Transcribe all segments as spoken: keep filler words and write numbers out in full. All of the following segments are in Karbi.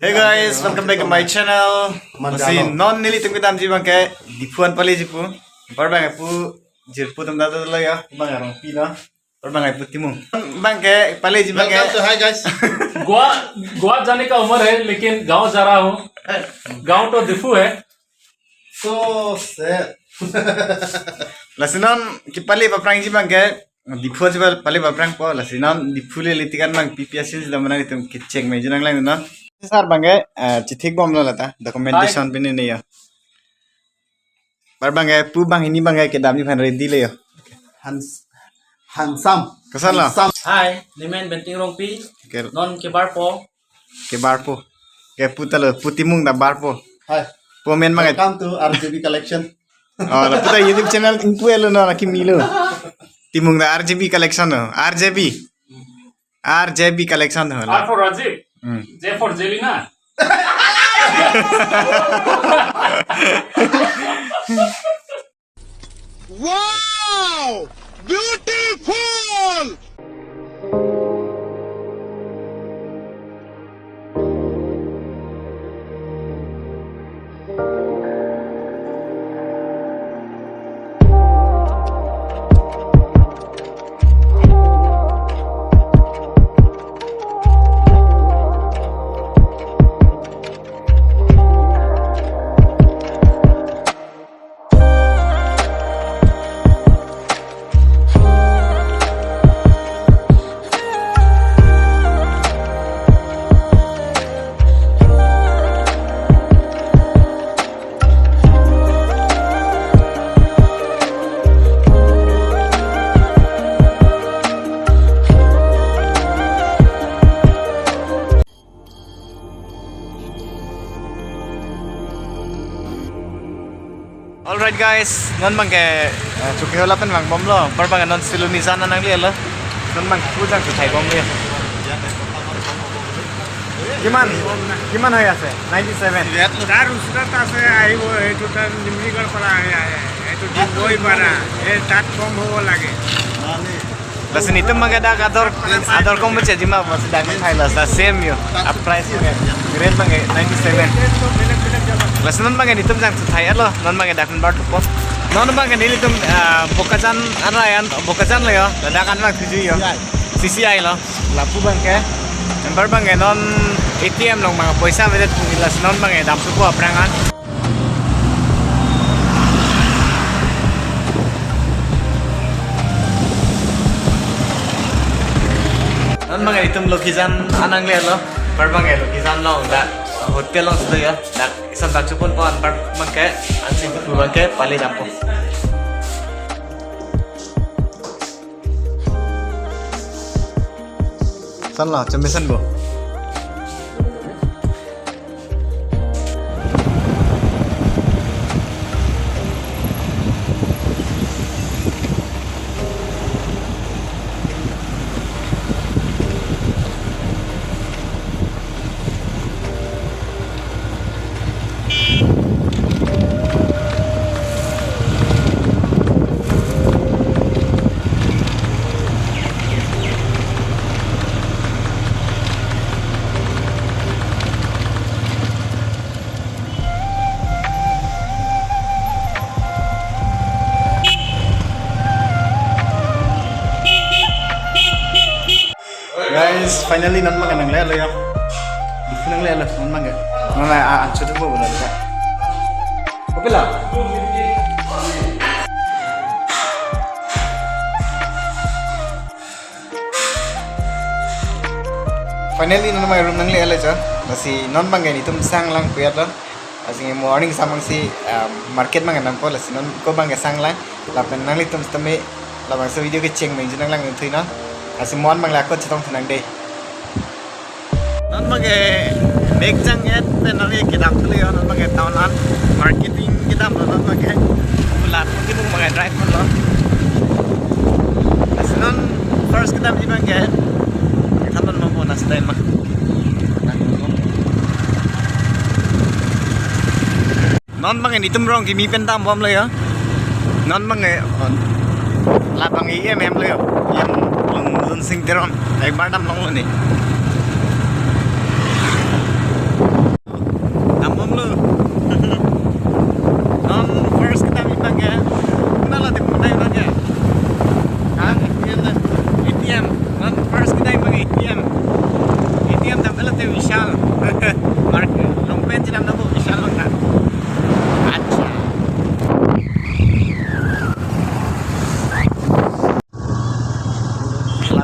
Hey guys, welcome back to my channel. Mandalo. Lasi non nelitum kedamji abangke Diphu an paleji pu. Anpar abangke pu jirpo atum ta dolo ya, abang Rongpi lo. Anpar abangke pu Timung. Abangke paleji abangke. Welcome to, hi guys. Goa, गोवा जाने का उम्र है, लेकिन गांव जा रहा हूँ। गांव तो दिफू है। So sad. Lasi non kepale aphrangji abangke Diphu si pale aphrangpo, lasi non Diphu le litikan abang P P S C si dam nang itum kecheng me junang lang non. Sir abangke, eh, chithik bomlo lata, documentation pine ne yo. Anpar abangke pu banghini abangke kedamji aphan ready le yo. Hans-, handsome. Koson lo? Handsome. Hi, nemen Benting Rongpi. Oke. Non kebarpo. Kebarpo. Ke pu ta lo, pu Timung ta barpo. Hi. Pu amen abangke. Welcome to R J B collection. Oh, lapu ta YouTube channel ingpu elo no, laki milo. Timung ta R J B collection no, R J B. R J B collection no. R for Rajiv. Hmm. J for Jelena. Wow! Beautiful! Alright guys, non abangke, eh, Chokihola pen vangbomlo, anpar abangke non Silonijan an nanglelo, non abang pu jang chethai bomlo. কিমান, কিমান হৈ আছে? Ninety seven. তাৰ ওচৰত আছে, আহিব, এইটো তাৰ নিমৰিগড় পৰা আহে, আহে, এইটো ডিগবৈ পাৰা, এই তাত কম হ'ব লাগে। Lasi netum abangke dak ador, ador kong beche jima, lasi dak thai la, sa same yo. A price yo. Rate abangke ninety seven. Lasi non abangke netum jang thai lo, non abangke dak bar thupo. Non abangke nelitum, ah, Bokajan an ra an, Bokajan lo yo. Dak an abang thuji yo. C C I lo. Lapu abangke. Anpar abangke non A T M along abang poisa avedet pu, lasi non abangke dam thupo aphrang an. Non abangke itum Lokijan an nanglelo, anpar abangke Lokijan along dak hotel along sudah ya, dak isan dak chupon po anpar abangke, ansi pu abangke pale dampo. Sanlo, chemesen bo. Guys, finally non abangke nanglelo ya. Diphu nanglelo, non abangke. Non la a, a, chutu bo bola. Oke la. Finally non abangke room nanglelo cha. Lasi non abangke netum sang lang puyat lo. Lasi morning samang si, um, market abangke nangpo, lasi non ko abangke sang lang. Lapen nanglitum sitame labangso video kecheng me junang lang thui non. Lasi mo an abang la ko chetong thunang de. Non abangke mek jang et pen non kedam thule yo, non abangke town an marketing kedam lo non abangke. Lapu Timung abangke drive lo. Lasi non first kedamji abangke. Thaman mo pon as time ma. Non abangke netum rong kimi pen dambomlo yo. Non abangke, oh, labang E M M lo yo. E M Lun-, Lunsing Teron. Ekbar damlonglo ne.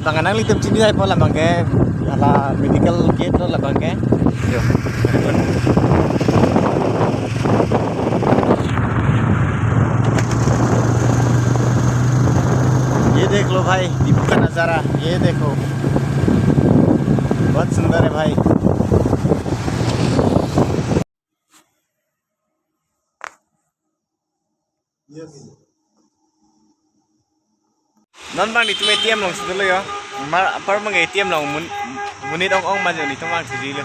Bang anang litum chini jai po labang ke, hala medical gate lo labang ke. Yo. ये देख लो भाई, दीपू का नजारा, ये देखो, बहुत सुंदर है भाई। Non bang netum A T M along si dolo yo. Mar apar bang A T M along mun-, monit ong ong ma jo netum bang si dolo.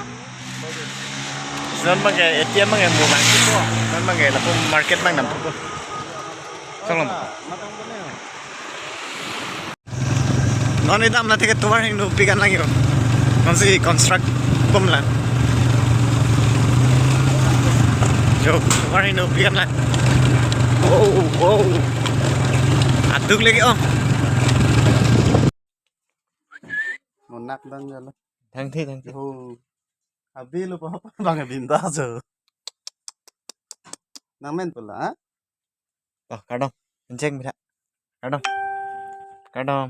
Non bang ke A T M bang ke mo bang si po. Non bang ke lapu market bang nam po. Tolong. Non idam la ticket tovar hingno pikan lang yo. Non si construct bom la. Jo, tovar hingno pikan lang. Oh, oh. Aduk lagi oh. Monak dang jalo. Thangthe, thangthe. Oh. Abi lo pa bang binda jo. Nang men pula, ha? Oh, kardom. Enceng bida. Kardom. Kardom.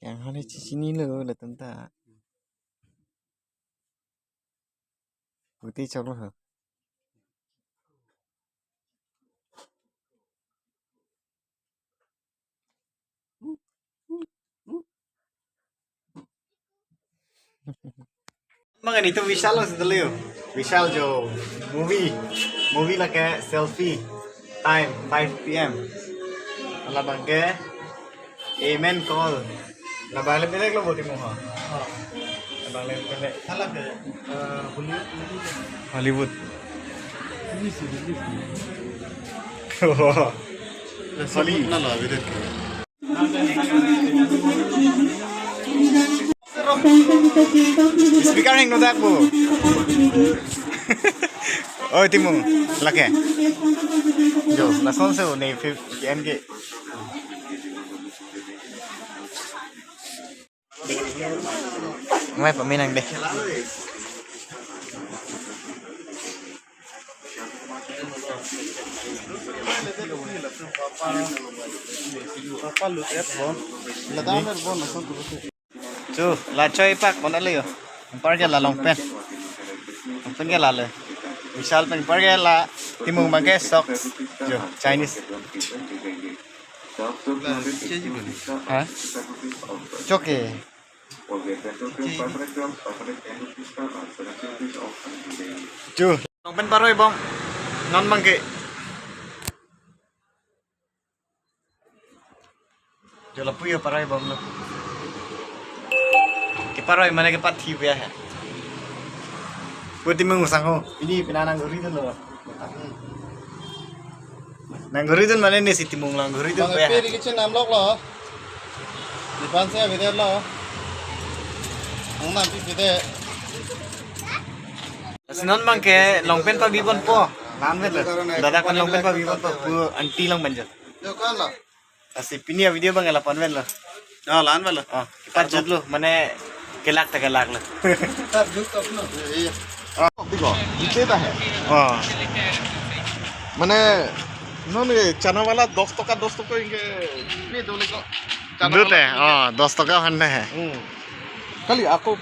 Yang hane chinilo latum ta. Putih chok lo. Bang netum Vishal along si dolo yo. Vishal jo movie. Movie lake Selfie Time five P M. Labang ke Amen Call. Labang le belek lo boti mo ha. Labang le belek. Hala ke, eh, Hollywood movie. Hollywood. Release, release. Holly. Na lo, video. Speaker hingno dak bo. Oi, Timung, lake. Jo, lason se ne fif M K. Mai pamenang deh. Chu, la choi pak pon ale yo. Par ke la long pen. Long pen ke la le. Vishal pen par ke la Timung bang ke socks. Jo, Chinese. Ha? Choke. Chu. Long pen paroi bom. Non bang ke. Jo lapu yo paroi bom lo. Keparoi mane kepathi pe ya hai. Putih mung sang ho. Pini pina nang guri dun lo. Nang guri dun mane ne si Timung lang guri dun Bang pe ya. Epi di kitchen nam lok lo. Di pan se video lo. Ang nam pi video. Si non bang ke long pen pabi ponpo. Lan vet lo. Dadak pen long pen pabi ponpo. Pu aunty long pen jo. Yo kan lo. Lasi pini a-video bang la pon vet lo. Oh, lan vet lo. Oh, kipat jut lo, mane kelak ta kelak lo. Kipat jut to apno. Iya. Oh, देखो, इतने का है। Oh. মানে, non, ये चना वाला दस टका, दस टका इनके पे दो लेको। चना दो वाला ते, इनके। Oh, दस टका हंडा है। Hmm. Kali, ako